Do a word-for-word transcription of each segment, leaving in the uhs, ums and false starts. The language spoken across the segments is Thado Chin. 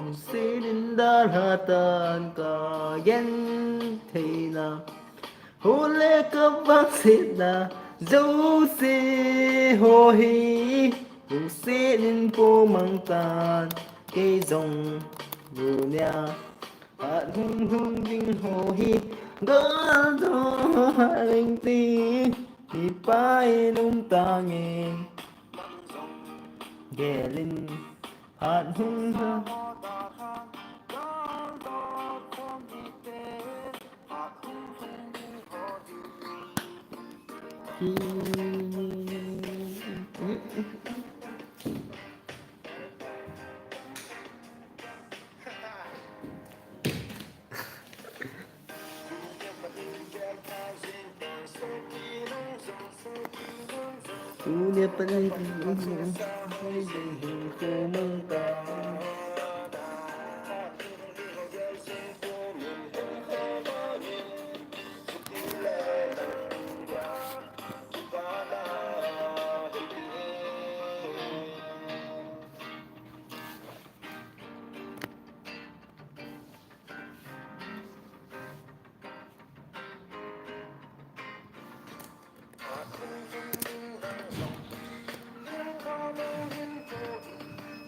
Silinda lhatan ka gen theina, hole ka vang sitna, jouse ho hi, jouse nin po mang tan, kei jong, dunia, hat hung hung ding ho hi, gal do ha ring ti, hi pa in um tangin, gelin, hat hung hung.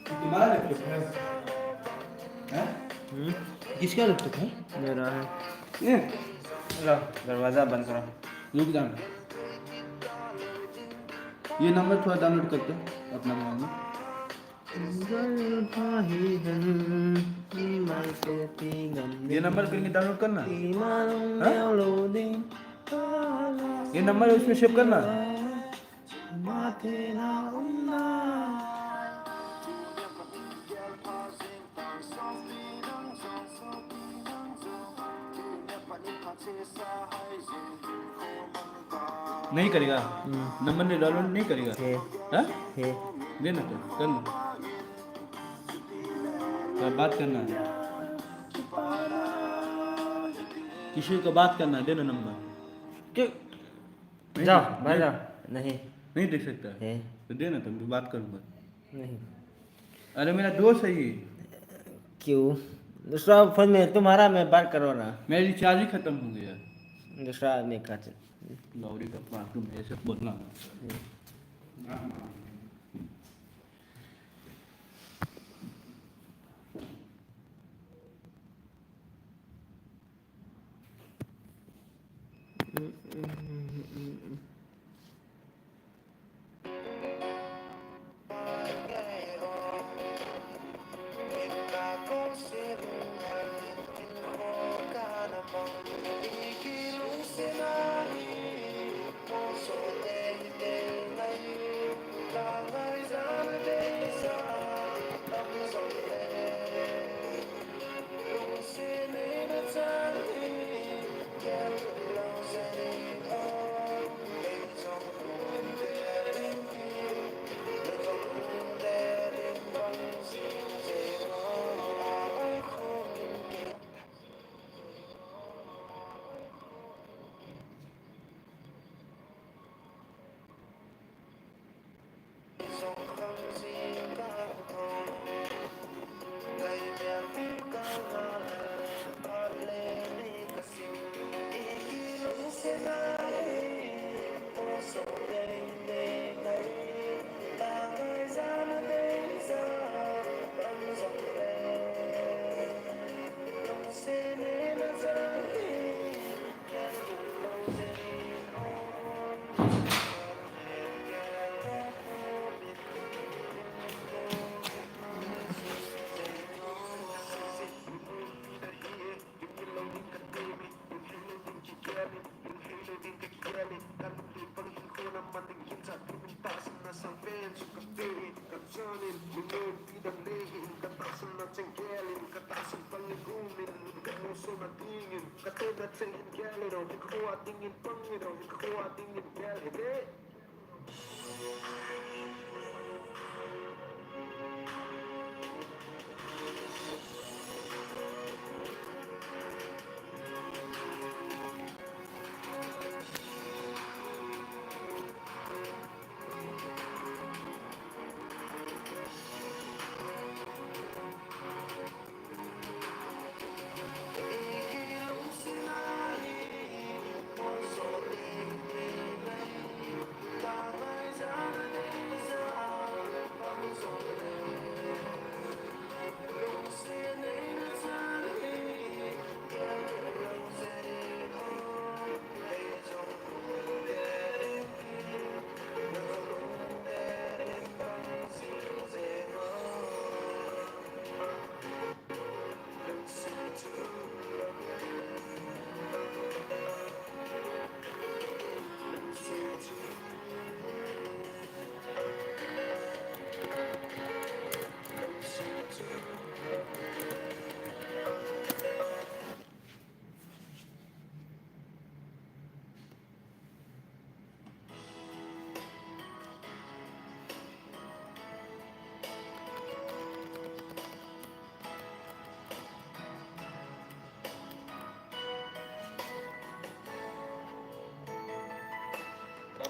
तुम्हारा लैपटॉप है? हैं? हम्म? किसका लैपटॉप है? मेरा है। ये? ला, दरवाजा बंद करो। रुक जा। ये नंबर थोड़ा डाउनलोड करते हैं अपना मोबाइल में। ये नंबर कहीं डाउनलोड करना। हाँ? ये नंबर उसमें सेव करना। नहीं करेगा। हम्म। नंबर नहीं, डाउनलोड नहीं करेगा। है। हाँ? है। देना तो, कर लो। क्या बात करना है? किसी को बात करना है, देना नंबर। क्यों? नहीं, जा, नहीं, बाहर जा। नहीं। नहीं दे सकता। है। तो देना तो, मैं बात करूंगा। नहीं। अरे, मेरा दोस्त है ये। क्यों? दूसरा फोन में तुम्हारा में बात करो ना। मेरा रिचार्ज ही खत्म हो गया। दूसरा आदमी का च- गौरी का बाथरूम है, ऐसे बोलना।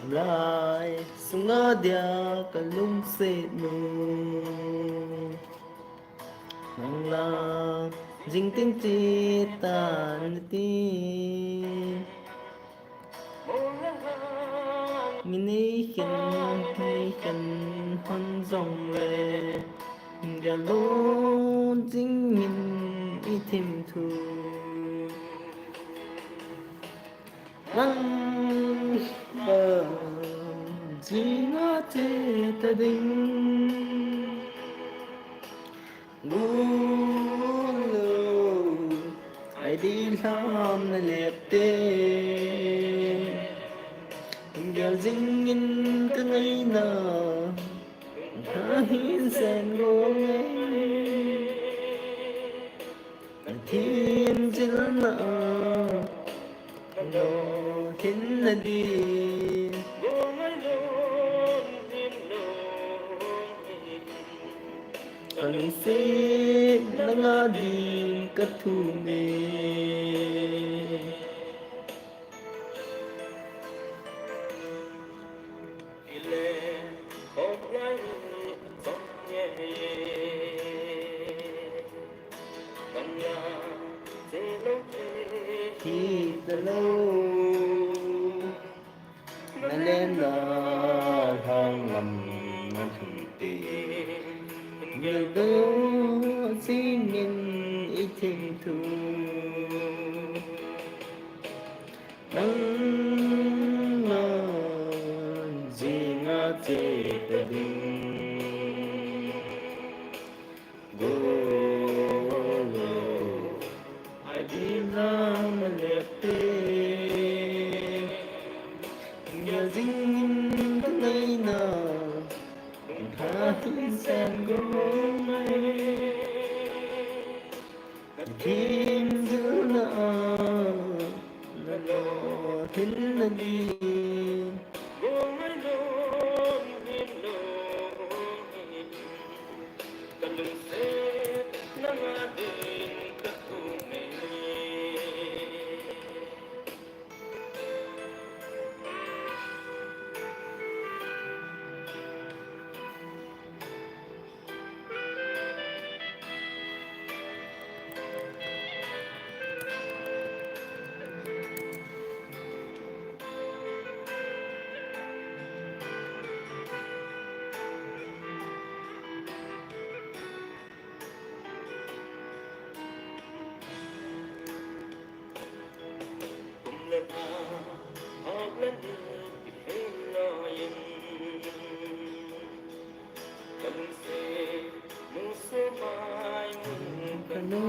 Lai sunga dia ka lungset nu. Nang la jing tin ti ta na ti. Min nei khen, nei khen hon jong le. Dia lo jing in i thim thu. Nang ba jing a che ta ding. Gulu, ai di lam na lep te. Gel jing in ka ngai na, ka hin sen go ngai. Ka thim jil na, lo hin na di. Ka lungset nanga ding ka thum e. Hi ta lo. Na len na hang lam na thum te. Gel do singin i thim thu. Nang na jing a che ta ding. Gulu, ai di lam na lep te. Gel jing in ka ngai na, ka hin sen go ngai. Ka thim jil na, na lo hin na di. Kanu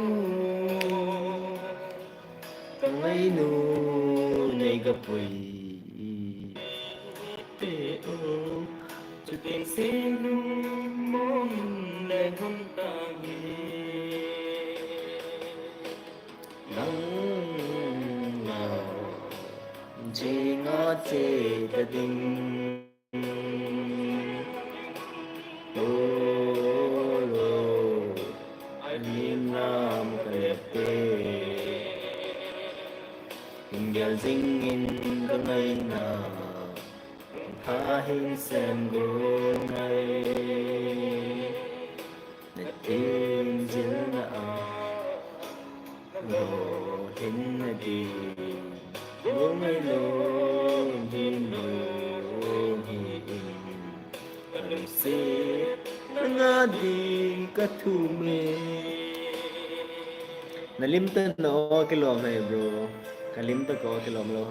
ka ngai nu nei ka pui te o. Chuteng se nu mong le hon ta nge. Nang na jing a che ta ding. Lo, lo, ai di lam ka lep te. Gel jing in ka ngai na, ka hin sen go ngai. Na thim jil na a, lo hin na di. Go ngai lo hin lo hi in. Ka lungset nanga ding ka thum e. Na lim ta na o kilom e bro. Ka lim ta ka o kilom lo.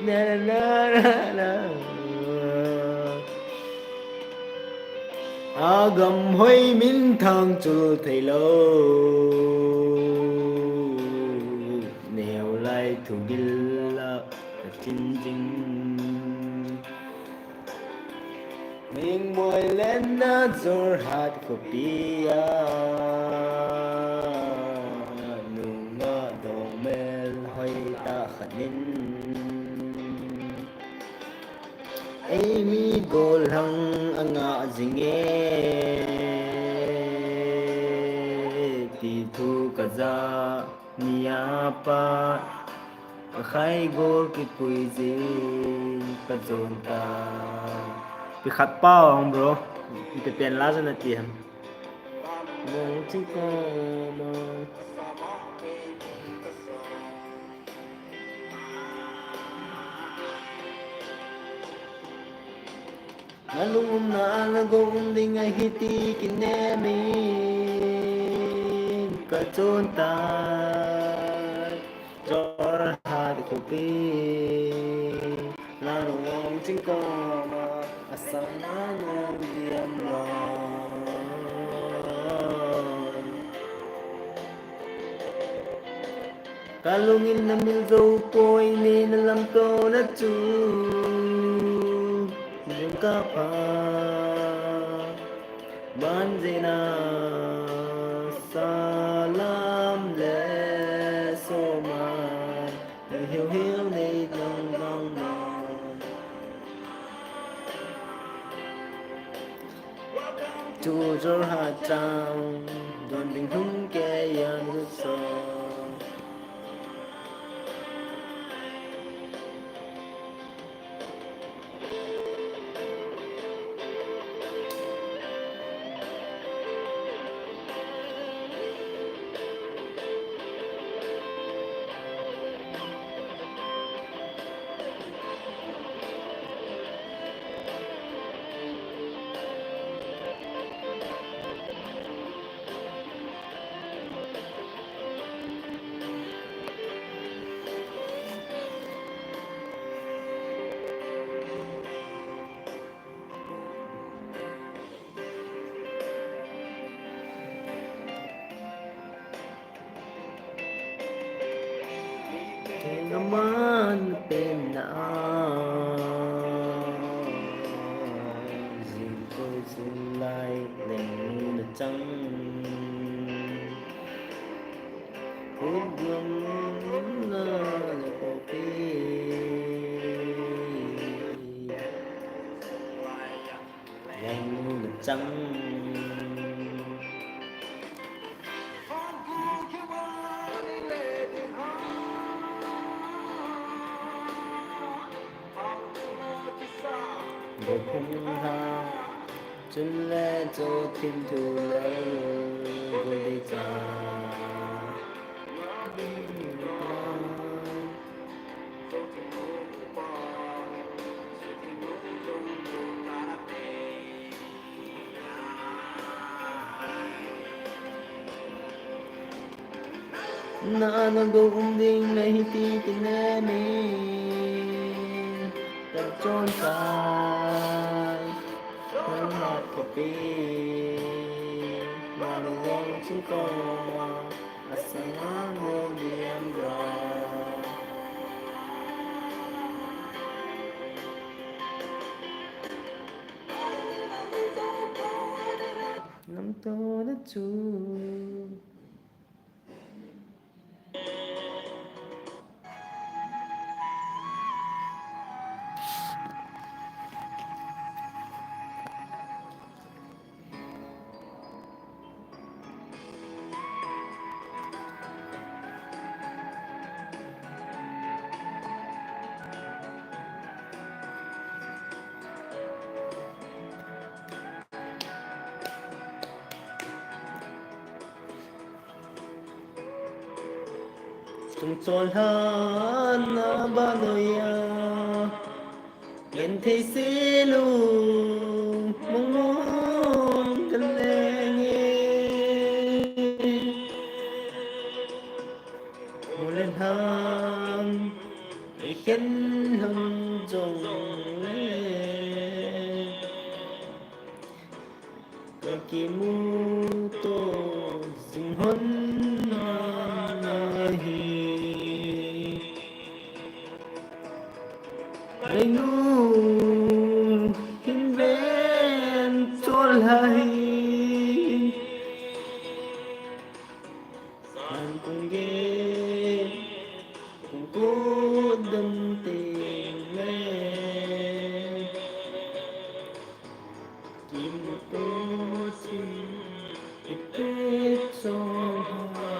Na, na, na, na, na. Agam hoi minthang chul thei lo. Neo lai thugil la ka chin jing. Mingmoi lenna Jorhat khopi a, nunga dongmel hoitah khat in, eimi gollhang angah jinge ti thu kaja. Ni a pat, kakhai gol kipui jing kachon tai. Pi khat pao ang bro. Ipi pen la jana ti ham. Nang ching koma. Nalung umna a nagou um ding ahi ti kinemin kachon tai. Jorhat khopi, nalung um ching koma, asang na nang diam loi. Kalungin namil jou poi, neina lamto na chu jingkah pha. Banjina salam le soma, hiu hiu nei dong dong dong. Chu Jorhat chang, don ding hung kei an lut so. Kei naman pen na a, jing koi sun lai leng na chang. Kudum na le kopi. Leng na chang. Bo phung ha, chun le cho thim thu le, go de cha. Na, nagou um ding ahi ti kinemin kachon tai. Nang hat khopi, nalung um ching koma, asang a nang diam loi. Lamto na chu. Tung chol han na ba noi a, gen thei se lu mong mong kan leng e. Mulen han i khen hon jong le. Kakimuto jing hon ahi. Reinu hin ve dam teng le, kimuto chin ite chol ha.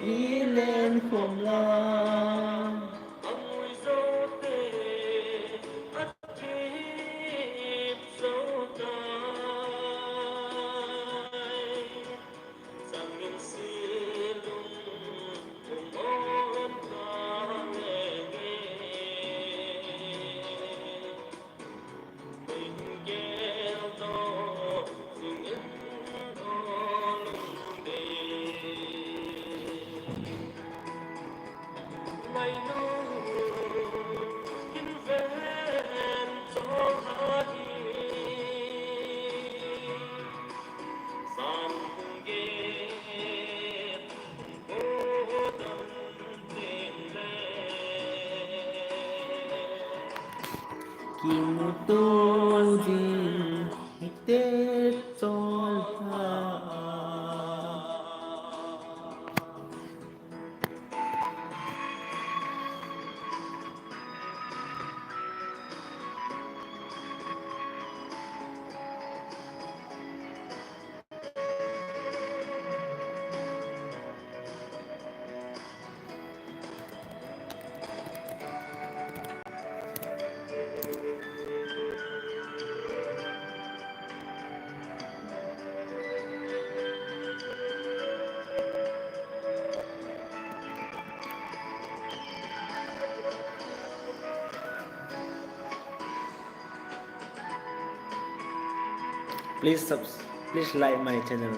Ilen khom la. Kimuto jing ite chol ha. Please subs-, please like my channel.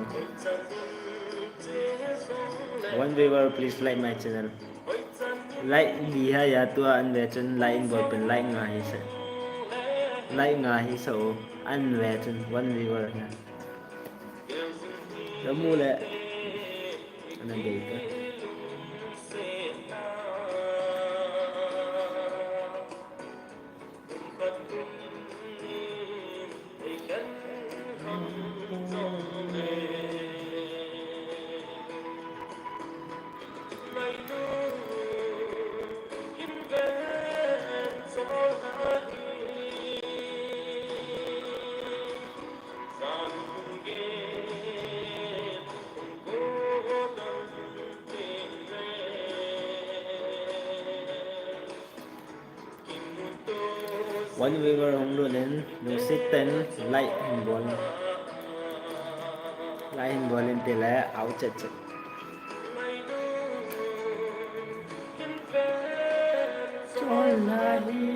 One viewer, please like my channel. Like li ha ya tua an ve chun like in bol pen like nga hi sa. Like nga hi sa o an ve chun one viewer ha. Ramu le. Ana dei ka. One viewer hung lut in, lungset tah in like hin bol. Like hin bol in tile, au chet chet. Chol lahi.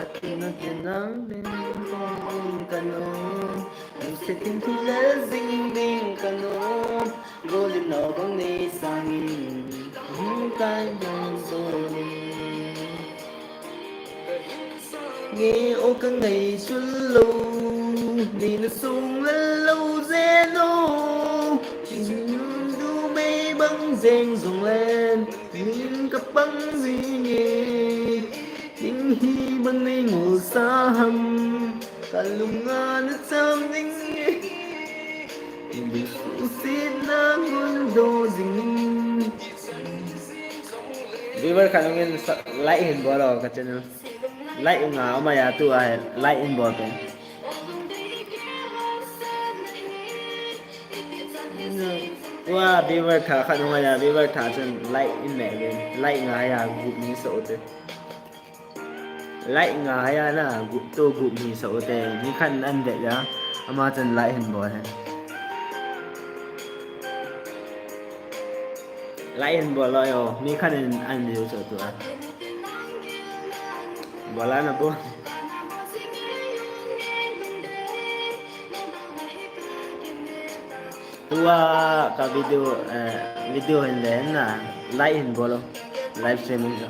Atin atin ang din kong kano, ang sitin tula zing din kano, golden no bang ni sangin, hung kai dong soni. Nge o ka ngai chun lo, ni na sung la lo zeno, jing du mei bang zeng zong len, min ka pang zing e. Ding Hi bang nei ngol sa ham, ka lunga na cham ding. Ibi su si na mun do ding. Viewer khat nung in sa-, like hin bol o ka channel. Like nga ama ya tu a like hin bol pe. Tua viewer tha khat nung a ya viewer tha chun like in me le. Like nga ya gup ni so te. Like nga ya na gup to gup ni so te. Ni khan an de ya. Ama chun like hin bol he. Like hin bol lo yo, mi khat in an view so tu a. Bol a na bol. Tua ka video, eh, video hin le na, like hin bol lo. Live streaming so.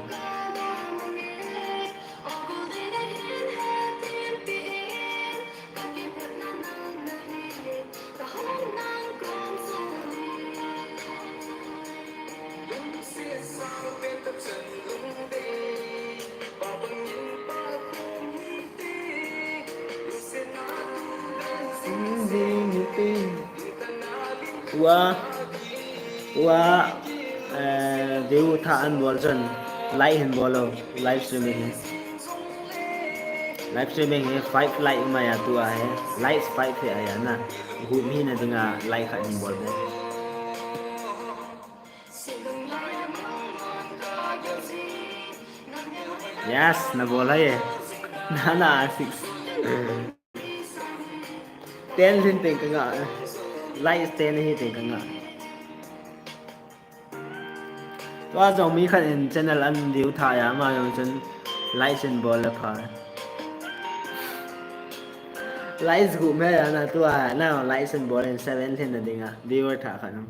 Tua, tua, eh, view tha an bol chun like hin bol lo, live streaming hi. Live streaming hi five like ma ya tua hi. Likes five hi a ya na. Gup hi na dinga like khat hin bol de. Yes, na bol hai. Na na six. Ten lhin teng ka nga. Likes ten hi teng ka nga. Tua jong mi khat in channel an view tha ya ma jong chun likes in bol le pha. Likes gup me ya na tua na likes in bol in seven lhin na dinga viewer tha khat nung.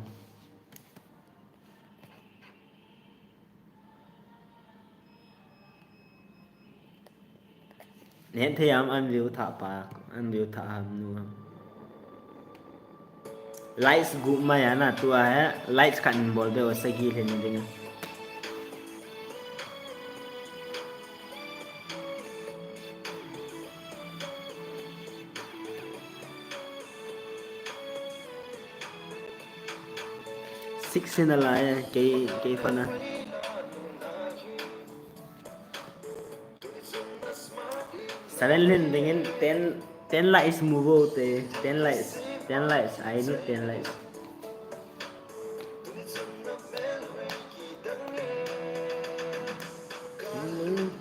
Hetthei am an view tha pa, an view tha ham nu ham. Likes gup ma ya na tua hi, likes khat in bol be o sagi lhin ding. Six in a lai, kei, kei fana. Seven lhin dingin ten, ten likes mu vo te, ten likes, ten likes, I need ten likes.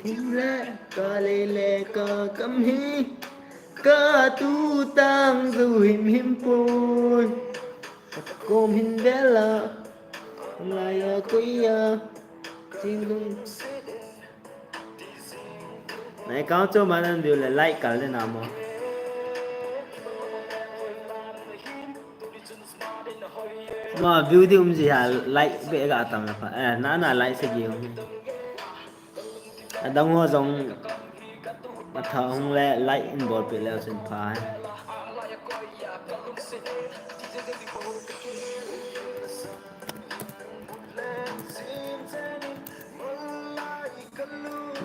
Thim le ka lei le ka kam hi, ka tu tang zu him him poi. Ka kom hin vela, lai a koi a, ching lung. Na account chu man an view le like kal le na mo. Ma view di um ji ha like be ga tam la pha. Eh, na na like se gi um. Adang ho jong atha hung le like in bol pe le sin pha.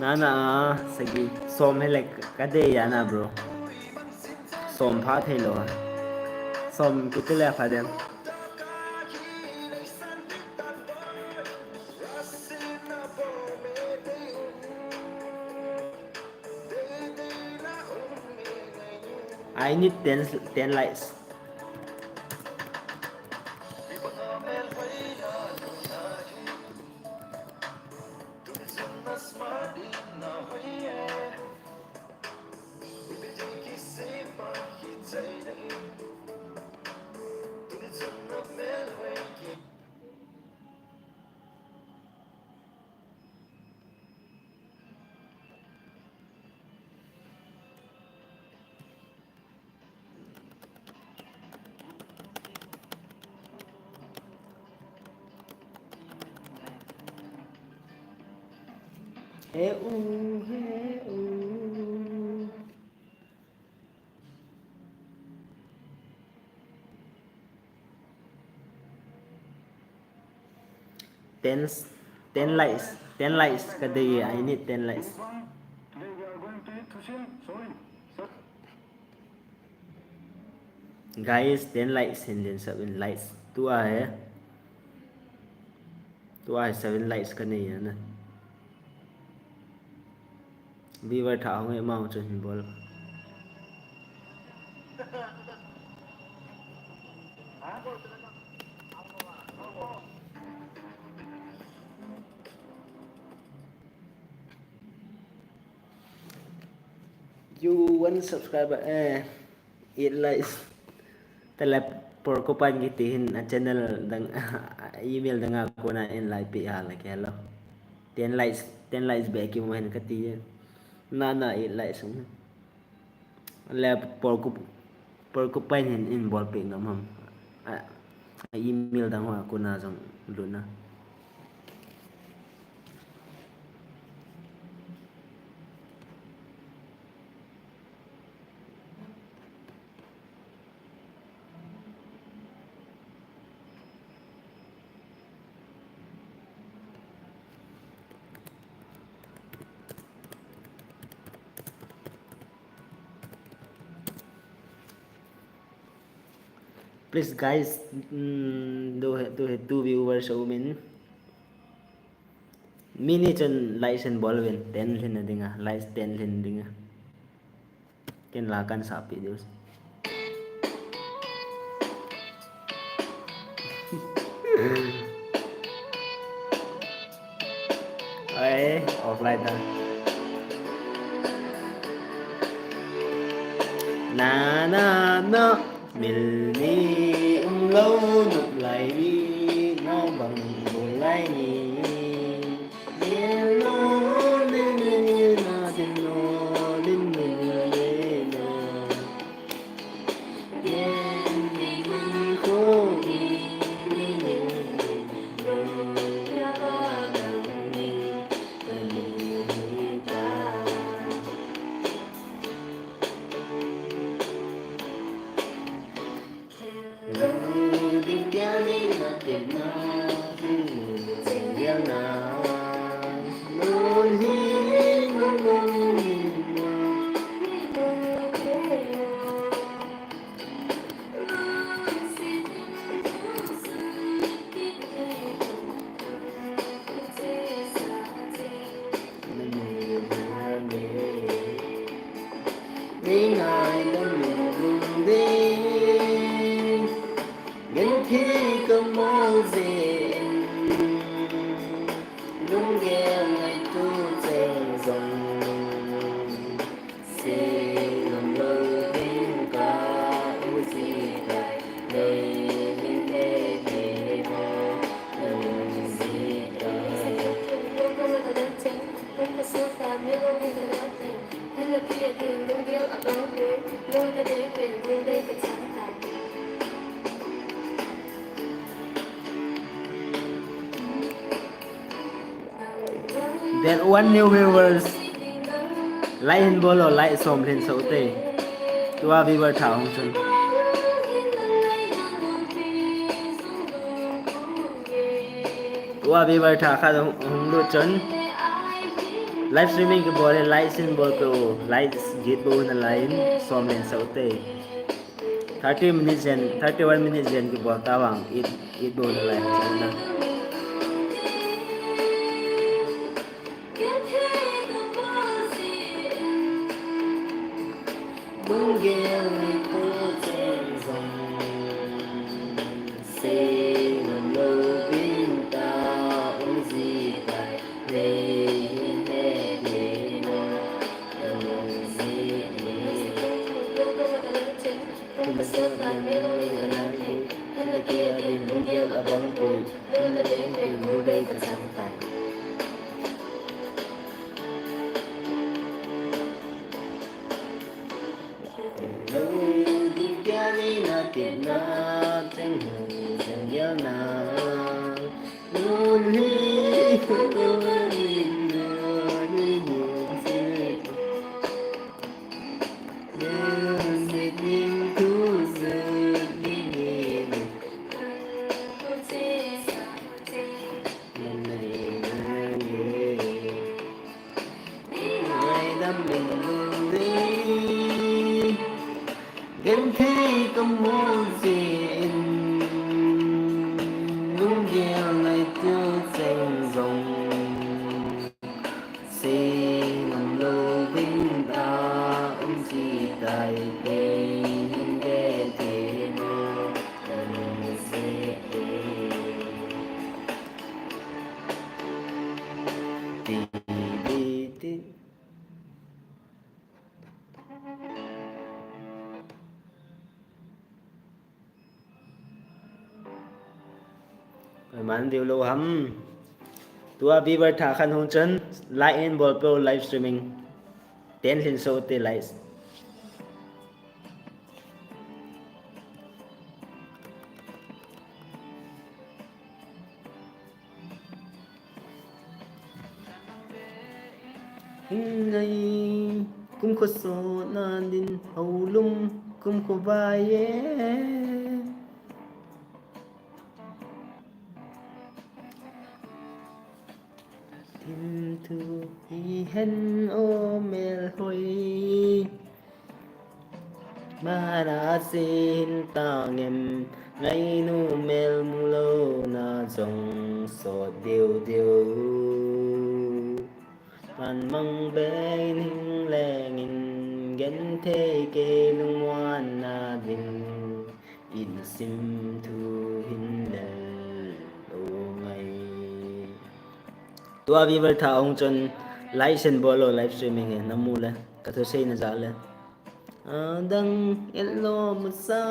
Nana, sagi, som hele ka dei ya na, bro. Som pha thei lou. Som kiti le pha dem. I need ten, ten likes. He u, he u. Ten, ten likes, ten likes ka dei, I need ten likes. Guys, ten likes hin lensah in, likes. Tua hi. Tua hi seven likes kanei ana. Viewer thah hung e, amau chun hin bol. You one subscriber, eh, eight likes. Tale Porcupine kiti hin a channel dang, email dang a kona in lai pe a la ke lo. Ten likes, ten likes be kimu hin kati. Na na eight likes. Le Porcup-, Porcupine hin in bol pe ngam ham. A, a email dang ho a kona jong luna. Please guys, mm, do he, do he two viewers a um in. Mi ni chun likes hin bol uvin, ten lhin na dinga, likes ten lhin dinga. Ken la kan sa pi diu. Ai, offline ta. Na, na, na. Mil ni um lou, nop lai ni, na bang bol lai ni. Mil lo, mil ni, na din lo, din mil ni, na. Then one new viewers. Like hin bol o, like som lhin sah u te. Tua viewer tha hung chun. Tua viewer tha khat hung, hung lut chun. Live streaming kibol le, like hin bol peh u, like git bou na line som lhin sah u te. Thirty minutes jen, thirty one minutes jen kibol ta vang, it, it bou na lai chun na. Genthei kamu jeh in, lunggel ngaito cheng jong, sei ngam louvin a um ji tai, kei hin genthei lou kamu jeh e. Ti, ti, ti. Koi man diu lou ham. Tua viewer thah khat hung chun like in bol peh o live streaming. Ten lhin soh te like. Hin ngai kum kho sot na din, houlum kum kho vai e. Thim thu hi hen o melhoi. Mana sin tangem, ngainu mel mulouna jong sot diu diu. Pan mang beng in hing lengin, genthei kei lungmuanna ding, in sim thu hin lel lou ngai. Tua viewer thah hung chun like sen bol o live streaming hi, namu le, ka thuseina jal le. Adang et lou masa.